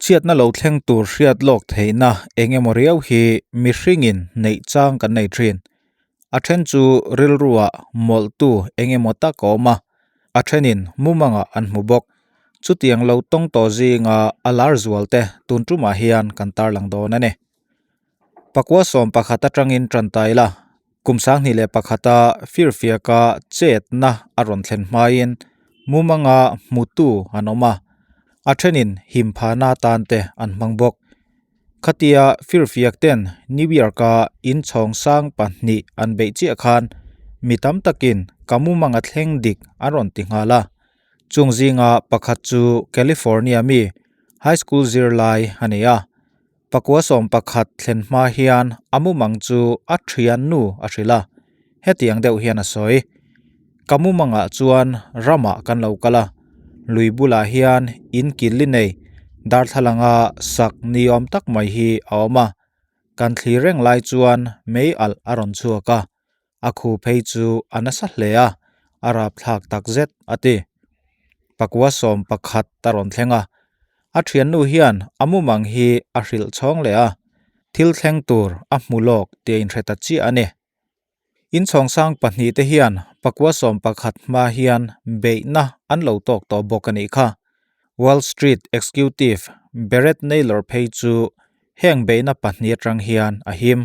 Chhiatna lo thleng tur hriat lawk theihna eng emaw riau hi mihringin neih chang kan nei thin. A then chu rilruah mawlhtu eng emaw tak a awm a, a thenin mumangah an hmu bawk. Chutiang lo tawng tawh zinga a lar zual te tun tumah hian kan tarlang dawn a ni. Pakua 11 atangin tan ta ila, kum 2001-a firfiaka chetna a rawn thlen hmain mumanga hmutu an awm a, a thenin himphana atan te an hmang bawk. Khatia firfiak ten New York-a inchhawng sang pahnih an beih chiah khan mi tam takin ka mumanga thleng dik an rawn ti nghal a. Chung zinga pakhat chu California mi high school zirlai a ni a. Pakua 11 thlen hma hian a mumang chu a thian nu a hrilh a, hetiang deuh hian a sawi. Ka mumangah chuan ramah kan lo kal a, lui bulah hian in kil li nei darthlalanga sak ni awm tak mai hi a awm a, kan thlir reng lai chuan mei alh a rawn chhuak a, a khu phei chu a nasa hle a, a rapthlak takzet a ti. Pakua 11 a rawn thleng a, a thiannu hian a mumang hi a hrilh chhawng leh a, thil thleng tur a hmu lawk tih a inhre ta chiah a ni. Inchhawng sang pahnih te hian pakua 11 hma hian beihna an lo tawk tawh bawk a nih kha. Wall Street executive Barrett Naylor phei chu heng beihna pahnih atang hian a him.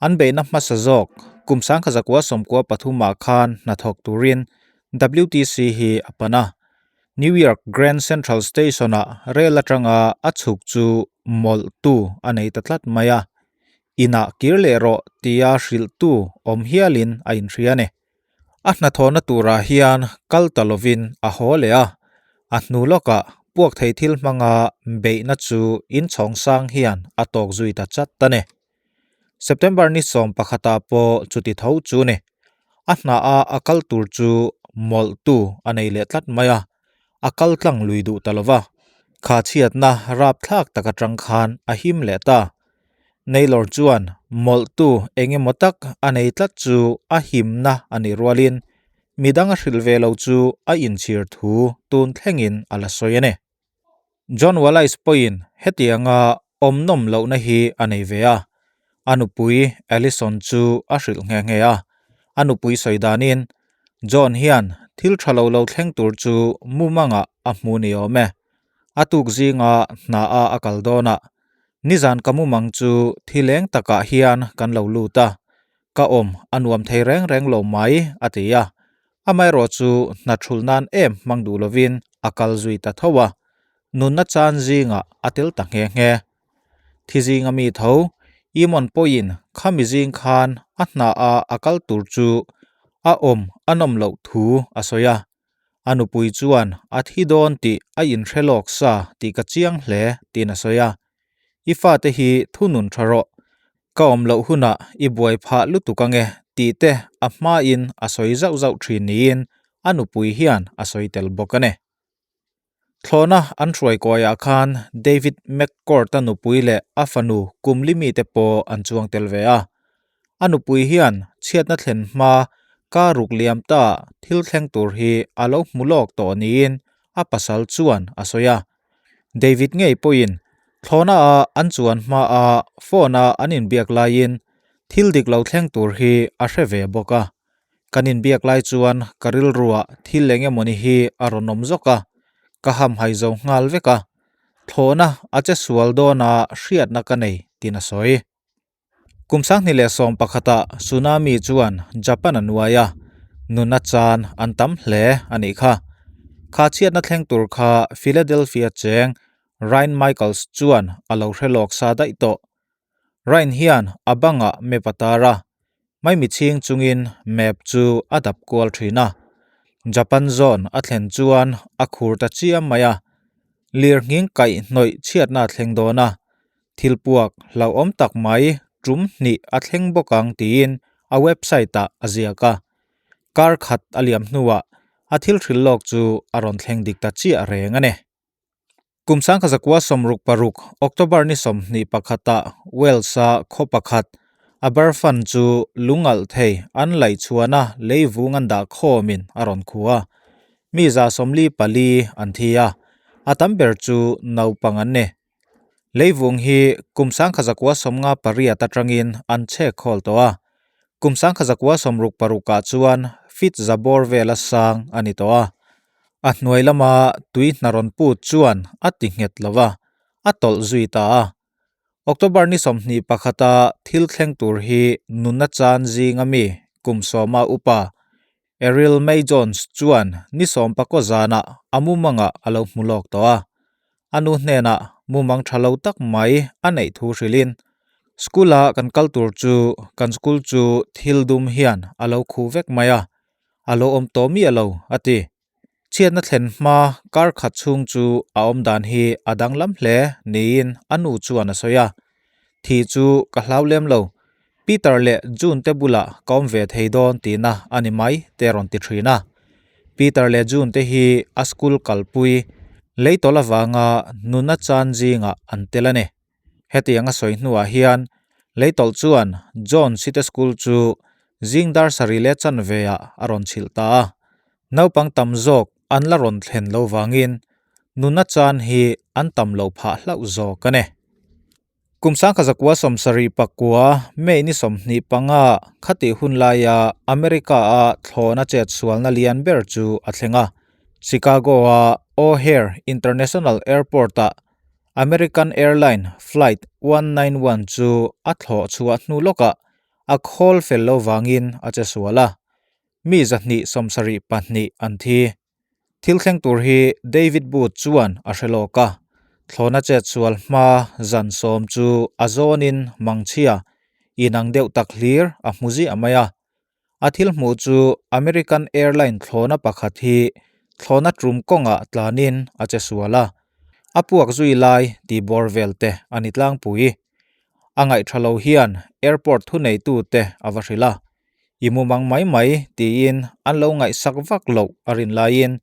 An beihna hmasa zawk kum 1993 ah khan hnathawk turin WTC hi a pan a. New York Grand Central Station-ah rel atanga a chhuk chu mawlhtu a nei ta tlat mai a. Inah kir leh rawh tia hrilhtu awm hialin a inhria a ni. A hnathawhna turah hian kal ta lovin a haw leh a, a hnu lawkah puak thei thil hmanga beihna chu inchhawng sang hian a tawk zui ta chat a ni. September ni 11 ah pawh chuti tho chu ni. A hna a a kal tur chu mawlhtu a nei leh tlat mai a, a kal tlang lui duh ta lova. Kha chhiatna rapthlak tak atang khan a him leh ta. Naylor chuan mawlhtu eng emaw tak a nei tlat chu a himna a nih rualin midang a hrilh ve lo chu a inchhir thu tun thlengin a la sawi a ni. John Wallace pawhin hetianga awm nawm lohna hi a nei ve a, a nupui Alison chu a hrilh nghe nghe a. A nupui sawi danin, John hian thil tha lo lo thleng tur chu mumangah a hmu ni awm e. A tuk zinga hna a a kal dawnah, Nizan ka mumang chu thileng takah hian kan lo lut a, ka awm a nuam thei reng reng lo mai, a ti a. Amaherawh chu hna thulh nan em hmang duh lovin a kal zui ta tho a, nunna chan zingah a tel ta nghe nghe. Thi zinga mi tho, Imon pawhin khami zing khan a hna a a kal tur chu a awm a nawm loh thu a sawi a, a nupui chuan a thi dawn tih a inhre lawk sa tih ka chiang hle tiin a sawi a. I fate hi thunun tha rawh, ka awm loh hunah i buai phah lutuk ange tih te a hmain a sawi zauh zauh thin niin a nupui hian a sawi tel bawk a ni. Thlawhna an hruai kawiah khan David McCord-a nupui leh a fanu kum li mite pawh an chuang tel ve a. A nupui hian chhiatna thlen hma ka ruk liam ta thil thleng tur hi a lo hmu lawk tawh niin a pasal chuan a sawi a. David ngei pawhin thlawhna a an chuan hma a phone a an inbiak laiin thil dik lo thleng tur hi a hre ve bawk a. Kan inbiak lai chuan ka rilruah thil eng emawni hi a rawn awm zawk a, ka hamhai zo nghal vek a. Thlawhna a che sual dawn a hriatna ka nei tiin a sawi. Kum 2011 ah tsunami chuan Japan a nuai a, nuna chan an tam hle a nih kha. Kha chhiatna thleng tur kha Philadelphia cheng Ryan Michaels chuan a lo hre lawk sa daih tawh. Ryan hian a bangah map a tar a, maimi chhing chungin map chu a dap kual thin a. Japan zone a thlen chuan a khur ta chiam mai a, lirnghing kaih hnawih chhiatna a thleng dawn a, Thil puak hlauhawm tak mai tum hnih a thleng bawk ang tiin a website ah a ziak a. Kar khat a liam hnuah a thil hrilh lawk chu a rawn thleng dik ta chiah reng a ni. Kum 1966 October ni 21 ah Wales-a khaw pakhat Aberfan chu lungalh thei an laih chhuahna leivung an dah khawmin a rawn khu a. Mi 44 an thi a, a tam ber chu naupang an ni. Leivung hi kum 1958 atangin an chhek khawl tawh a, kum 1966 ah chuan feet za bawr vela sang a ni tawh a. A hnuai lama tui hna rawn put chuan a ti nghet lo va, a tawlh zui ta a. October ni 21 a thil thleng tur hi nunna chan zinga mi kum sawma upa Ariel May Jones chuan ni sawmpakaw zanah a mumangah a lo hmu lawk tawh a. A nu hnenah mumang tha lo tak mai a neih thu hrilhin, School-a kan kal tur chu kan school chu thil dum hian a lo khuh vek mai a, a lo awm tawh miah lo, a ti. Chhiatna thlen hma kar khat chhung chu a awm dan hi a danglam hle niin a nu chuan a sawi a. Thih chu ka hlau lem lo, Peter leh June te bulah ka awm ve thei dawn tihna a ni mai te rawn ti thin a. Peter leh June te hi a school kalpui lei tawlh avanga nuna chan zingah an tel a ni. Hetiang a sawi hnuah hian Leitawlh chuan John City School chu zing dar sarih leh chanve ah a rawn chhilh ta a. Naupang tam zawk an la rawn thlen lo vangin nuna chan hi an tam loh phah hlauh zawk a ni. Kum 1979 May ni 25 khatih hun laia America-a thlawhna chetsualna lian ber chu a thleng a. Chicago-a O'Hare International Airport-ah American Airline Flight 191 chu a thlawh chhuah hnu lawkah a khawl fel lo vangin a chesual a, mi 272 an thi. Thil thleng tur hi David Booth chuan a hre lawk a, thlawhna chetsual hma zan sawm chu a zawnin mangchhia inang deuh tak hlir a hmu ziah mai a. A thil hmuh chu American Airline thlawhna pakhat hi thlawhna tum kawngah tlanin a chesual a, a puak zui lai tih bawr vel te a ni tlangpui. A ngaihtha lo hian airport thuneitute a va hrilh a, I mumang mai mai tiin an lo ngaihsak vak loh a rin laiin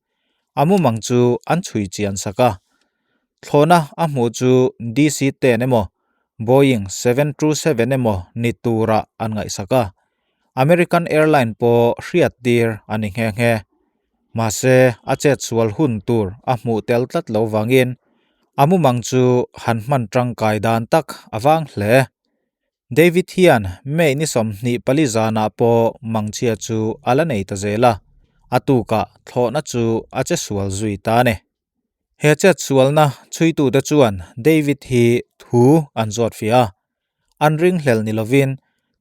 a mumang chu an chhui chian sak a. Thlawhna a hmuh chu DC-10 emaw Boeing 727 emaw ni turah an ngaihsak a. American Airline pawh hriat tir a ni nghe nghe. Mahse a chetsual hun tur a hmuh tel tlat lo vangin a mumang chu han hman tangkai dan tak a vang hle. David hian May ni 24 zanah pawh mangchhia chu a la nei ta zel a, a tukah thlawhna chu a che sual zui ta a ni. He chetsualna chhuitute chuan David hi thu an zawt fiah a, an ringhlel ni lovin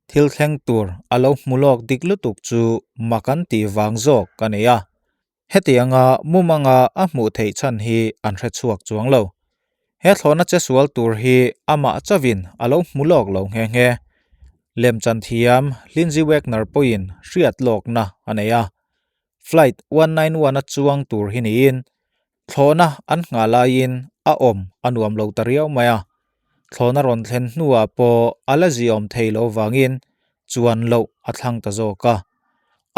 thil thleng tur a lo hmu lawk dik lutuk chu mak an tih vang zawk a ni a. Hetianga mumanga a hmuh theih chhan hi an hre chhuak chuang lo. He thlawhna che sual tur hi amah chauhin a lo hmu lawk lo nghe nghe. Lemchan thiam Lindsay Wagner pawhin hriat lawkna a nei a. Flight 191 a chuang tur hi niin thlawhna an nghah laiin a awm a nuam lo ta riau mai a. Thlawhna rawn thlen hnuah pawh a la ziawm thei lo vangin chuan loh a thlang ta zawk a.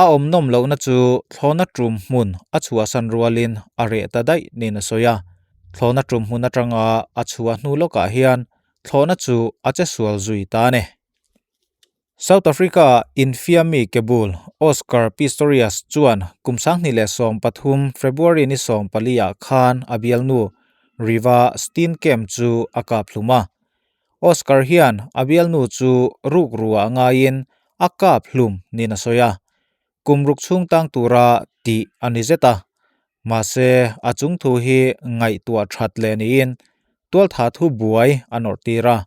A awm nawm lohna chu thlawhna tum hmun a chhuahsan rualin a reh ta daih niin a sawi a. Thlawhna tum hmun atanga a chhuah hnu lawkah hian thlawhna chu a che sual zui ta a ni. South Africa-ah infiammi kebul Oscar Pistorius chuan kum 2013 February ni 14 ah khan a bialnu Reeva Steenkamp chu a kap hlum a. Oscar hian a bialnu chu rukruah ngaiin a kap hlum niin a sawi a. Kum ruk chhung tang tura tih a ni zet a. Mahse, a chung thu hi ngaihtuah that leh niin tualtha thu buai a nawrh tir a.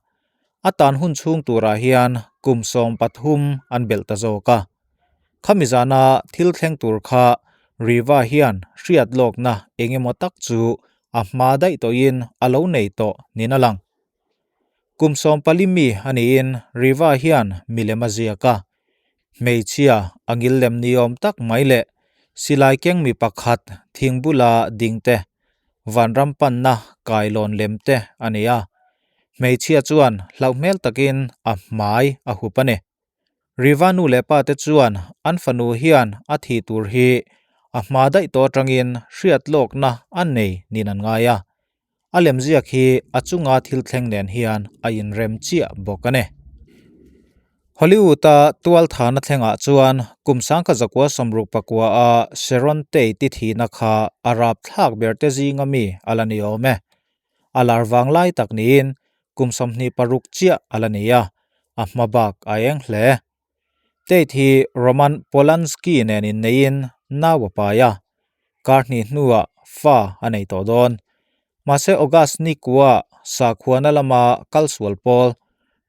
A tan hun chhung turah hian kum 13 an belh ta zawk a. Khami zana thil thleng tur kha Riva hian hriat lawkna eng emaw tak chu a hma daih tawhin a lo nei tawh niin a lang. Kum 14 mi a niin Riva hian milem a ziak a. Hmeichhia a ngil lem ni awm tak mai leh silai keng mi pakhat thing bula ding te, vanram panna kailawn lem te a ni a. Hmeichhia chuan hlauh hmel takin a hmai a hup a ni. Riva nu leh pa te chuan an fanu hian a thih tur hi a hma daih tawh atangin hriat lawkna a nei niin an ngai a. A lemziak hi a chunga thil thleng nen hian a inrem chiah bawk a ni. Hollywood-a tualthana thlengah chuan kum 1969 a Sharon Tate-i thihna kha a rapthlak ber te zinga mi a la ni awm e. A lar vang lai tak niin. Kum 26 chiah a la ni a, a hma bak a eng hle. Tate hi Roman Polanski nen inneiin nau a pai a, kar hnih hnuah fa a nei tawh dawn. Mahse August ni kua sakhuana lama kal sual pawl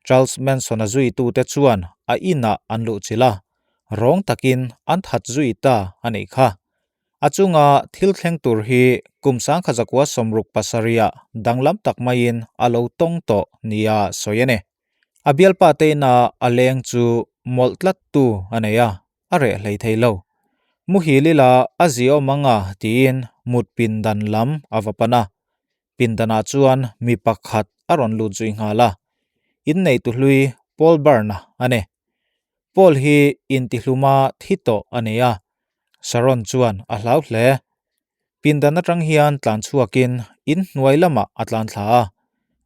Charles Manson-a zuitute chuan a inah an luhchilh a, rawng takin an that zui ta a nih kha. A chunga thil thleng tur hi kum 1967 danglam tak maiin a lo tawng tawh nia sawi a ni. A bialpa teina a leng chu mawlh tlat tu a nei a, a reh hlei thei lo. Muhil ila a ziawm anga tiin mut pindan lam a va pan a. Pindanah chuan mi pakhat a rawn lut zui nghal a, inneitu hlui Paul Byrne-a a ni. Paul hi intihluma thi tawh a ni a, Sharon chuan a hlau hle. Pindan atang hian tlan chhuakin in hnuai lamah a tlan thla a,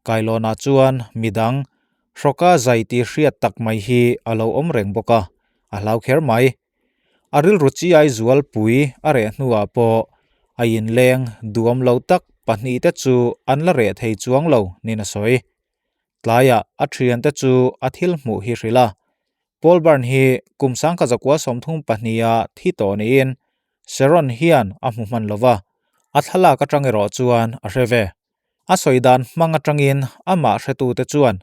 kailawnah chuan midang hrawka zai tih hriat tak mai hi a lo awm reng bawk a, a hlau kher mai. A rilru chiai zualpui a reh hnuah pawh a inleng duam lo tak pahnihte chu an la reh thei chuang lo niin a sawi. Tlaiah a thiante chu a thil hmuh hi hrilh a, Paul Byrne hi kum 1932-a thi tawh niin Sharon hian a hmu hman lo va, a thlalak atang erawh chuan a hre ve. A sawi dan hmang atangin amah hretute chuan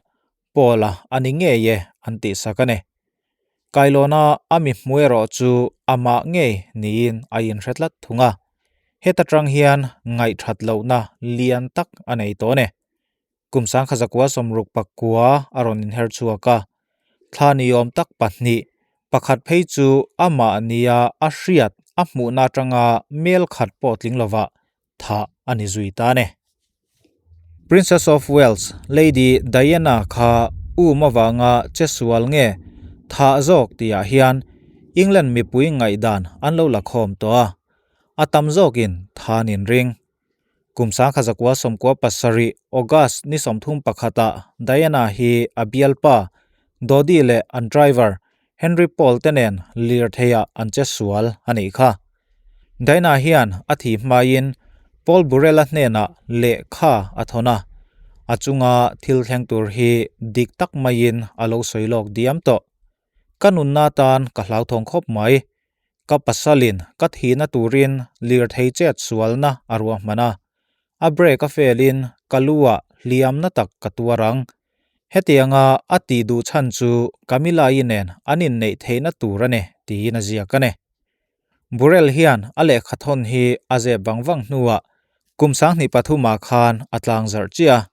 Paul-a a ni ngei e an tihsak a ni. Kailawna a mi hmu erawh chu amah ngei niin a inhre tlat thung a, heta tang hian ngaihthat lohna lian tak a nei tawh a ni. Kum 1969 a rawn inher chhuak a, thla ni awm tak pahnih, pakhat phei chu amah nia a hriat a hmuhna atanga mel khat pawh tling lovah thah a ni zui ta a ni. Princess of Wales Lady Diana kha um avanga che sual nge thah zawk tihah hian England mipui ngaihdan an lo la khawm tawh a, a tam zawkin than inring. Kum 1997 August ni 31 ah Diana hi a bialpa Dodi leh an driver Henry Paul te nen lirtheiah an che sual a nih kha. Diana hian a thi hmaiin Paul Burrell-a hnenah lehkha a thawn a, a chunga thil thleng tur hi dik tak maiin a lo sawi lawk diam tawh. Ka nunna tan ka hlauthawng khawp mai. Ka pasalin ka thihna turin lirthei chet sualna a ruahman a, a brake a felin ka lu-ah hliamna tak ka tuar ang. Hetianga a tih duh chhan chu Camilla-i nen an inneih theihna tur a ni tiin a ziak a ni. Burrell hian a lehkhathawn hi a zep vang vang hnuah kum 2003 ah khan a tlang zarh chiah a.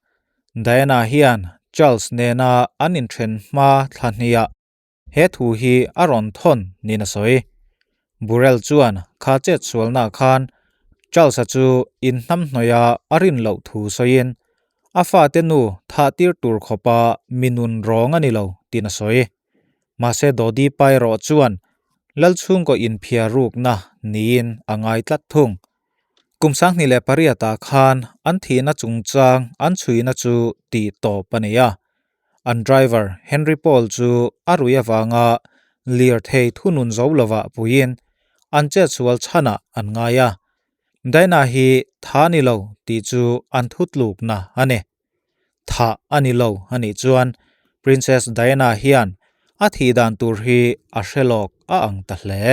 Diana hian Charles nena an inthen hma thla hniah He thu hi a rawn thawn niin a sawi. Burrell chuan kha chet sualnaah khan Charles-a chu inhnamhnawih a a rin loh thu sawiin a fate nu thah tir tur khawpa mi nun rawng a ni lo tiin a sawi. Mahse Dodi pa erawh chuan Lalchhungkaw inphiar rukna niin a ngai tlat thung. Kum 2008 ah khan an thihna chungchang an chhuina chu tih tawp a ni a. An driver Henry Paul chu a rui avanga lirthei thunun zo lovah puiin an chetsual chhanah an ngai a. Dinah hi tha ni lo tih chu an thutlukna a ni. Thah a ni lo a nih chuan Princess Diana hian a thih dan tur hi a hre lawk a ang ta hle.